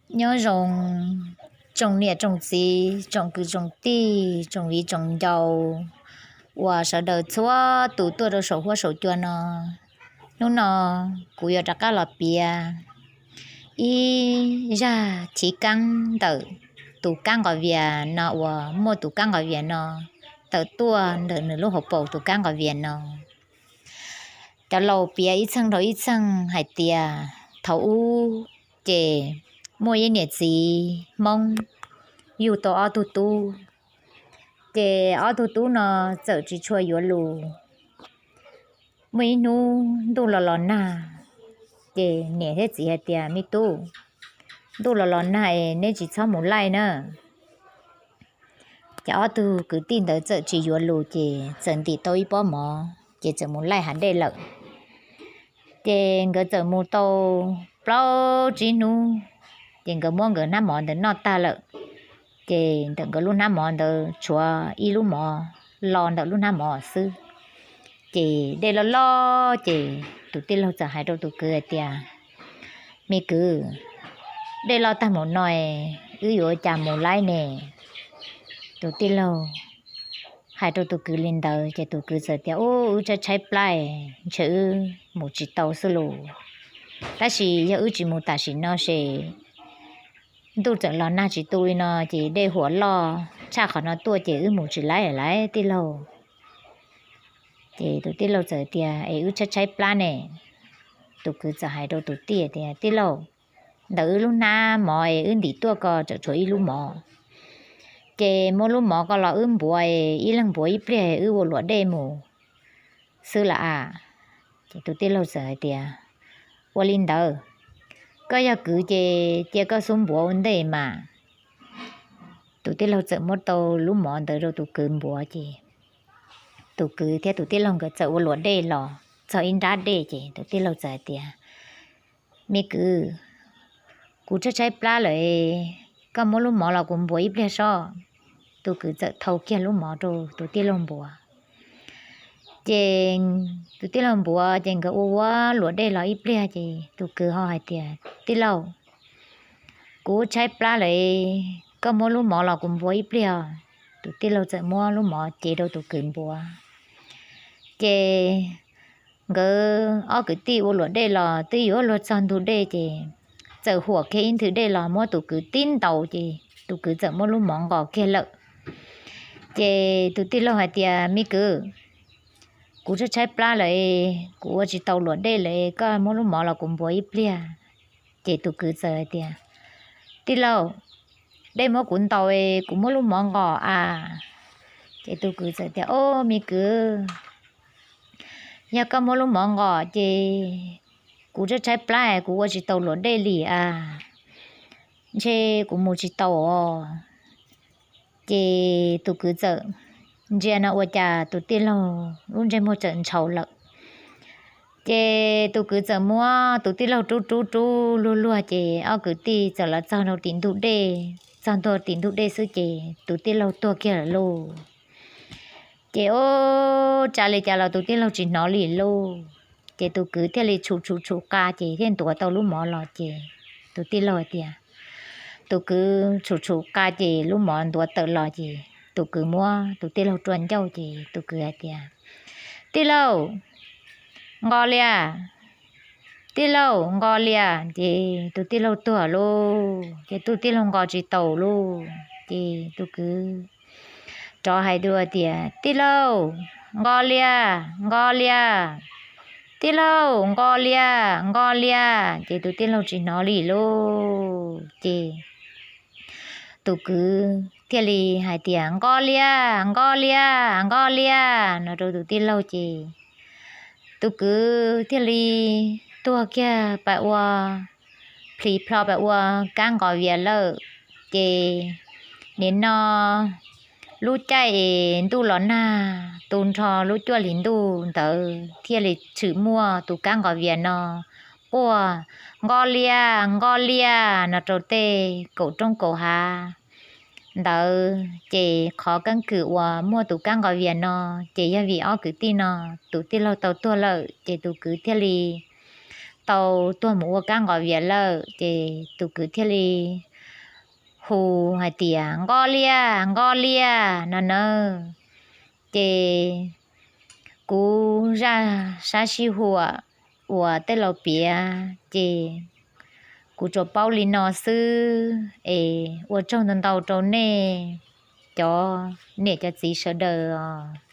Nyob zoo tsoom niam tsoom txiv, tsoom kwv tsoom tij, tsoom viv tsoom ncaus uas sawv daws txhua tus tuaj rau saum huab saum cua no. Hnub no kuv yuav rov qab los piav ib zaj chiv keeb ntawm tus kab nqos vias no uas muaj tus kab nqos vias no tawm tuaj ntawm nws lub hauv paus tus kab nqos vias no. Cov laus piav ib txheej dhau ib txheej hais tias thaum ub ces muaj ib niam txiv Hmoob yug tau ob tug tub, ces ob tug tub no txawm tsis tshua yuav lus. Muaj ib hnub ntuj los los nag, ces niam thiab txiv hais tias, me tub, ntuj los los nag es neb tsis txhob mus laij na. Ces ob tug kwv tij ntawd txawm tsis yuav lus ces txawm ntim tau ib pob mov ces txawm mus laij hav dej lawm. Ces nkawd txawm mus tau plaub tsib hnub, ces nkawd muab nkawd hnab mov ntawd noj tag lawm. Ces ntawm nkawd lub hnab mov ntawd tshuav ib lub mov los ntawm lub hnab mov xwb. Ces dej loj loj ces tus tij laug txawm hais rau tus kwv hais tias, me kwv, dej loj tag mus no, wb yuav ua cas mus laij ne? Tus tij laug hais rau tus kwv li ntawd ces tus kwv txawm tias, ub, wb tshaib tshaib plab, ntshe wb mus tsis tau xwb lus. Tab sis yog wb tsis mus tam sim no ces ntuj txawm los nag tsis tu li no ces dej huam loj tshaj qhov no tuaj ces wb mus tsis laij lawm tij laug. Ces tus tij laug txawm tias, es wb tshaib tshaib plab ne. Tus kwv txawm hais rau tus tij tias, tij laug, ntawm wb lub hnab mov es wb ntim tuaj ko tseem tshuav ib lub mov, ces muab lub mov ko los wb npuav, ib leeg npuav ib pliag wb ua luam dej mus xwb las as. Ces tus tij laug txawm hais tias, ua li ntawd, koj yog kwv ces cia koj xub npuav ua ntej mas. Tus tij laug txawm muab tau lub mov ntawd rau tus kwv npuav ces tus kwv thiab tus tij laug nkawd txawm ua luam dej los txog ib nrab dej ces tus tij laug txawm hais tias, me kwv, kuv tshaib tshaib plab lawm, koj muab lub mov los kuv npuav ib pliag sob. Tus kwv txawm thau kiag lub mov rau tus tij laug npuav. Ces tus tij laug npuav ces nkawd ua ua luam dej los ib pliag ces tus kwv ho hais tias, tij laug, kuv tshaib plab lawm, koj muab lub mov los kuv npuav ib pliag. Tus tij laug txawm muab lub mov cev rau tus kwv npuav. Ces nkawd ob kwv tij ua luam dej los twb yuav luag txog ntug dej ces txawm huam kiag ib nthwv dej los muab tus kwv tib ntaus ces tus kwv txawm muab lub mov nqos kiag lawm. Ces tus tij laug hais tias, me kwv, kuv tshaib tshaib plab lawm, kuv ua tsis tau luam dej lawm, koj muab lub mov los kuv npuav ib pliag. Ces tus kwv txawm hais tias, tij laug, dej muab kuv ntaus, kuv muab lub mov nqos as. Ces tus kwv txawm tias, o, me kwv, yog koj muab lub mov nqos ces kuv tshaib tshaib plab, kuv ua tsis tau luam dej li as, ntshe kuv mus tsis tau os. Ces tus kwv txawm ntsia no ua cas tus tij laug lub ntsej muag txawm ntshaus lawm. Ces tus kwv txawm muab tus tij laug rub rub rub luag luag ces ob kwv tij txawm los txog rau tim ntug dej, txog ntua tim ntug dej xwb ces tus tij laug tuag kiag lawm lauj. Ces ua tsa li cas los tus tij laug tsis hnov li lauj. Ces tus kwv thiaj li tshum tshum tshum qa ces thiaj ntuav tau lub mov los ces tus tij laug hais tias, tus kwv tshum tshum qa ces lub mov ntuav tawm los ces tus kwv muab tus tij laug rua ncauj ces tus kwv hais tias, tij laug, nqos lias, tij laug, nqos lias. Ces tus tij laug tuag lauj, ces tus tij laug nqos tsis tau lauj. Ces tus kwv rov hais dua tias, tij laug, nqos lias, nqos lias, tij laug, nqos lias, nqos lias. Ces tus tij laug tsis hnov li lauj. Ces tus kwv thiaj li hais tias, nqos lias, nqos lias, nqos lias, no rau tus tij laug ces tus kwv thiaj li tuag kiag pam ua, plhis plho pam ua kab nqos vias lawm. Ces nim no lub caij es ntuj los nag tu nrho lub cuaj hlis ntuj ntawd thiaj li tshwm muaj tus kab nqos vias no quaj, nqos lias, nqos lias, no rau tej kaum roob kaum hav ntawd. Ces qhov keeb kwm uas muaj tus kab nqos vias no ces yog vim ob kwv tij no, tus tij laug tau tuag lawm ces tus kwv thiaj li tau tuag mus ua kab nqos vias lawm, ces tus kwv thiaj li hu hais tias, Nqos Lias, Nqos Lias, no nawb. Ces kuv zaj sab sij huam uas tej laus piav ces kuv tsuas paub li no xwb es ua tsaug ntau ntau rau nej cov niam cov txiv sawv daws os.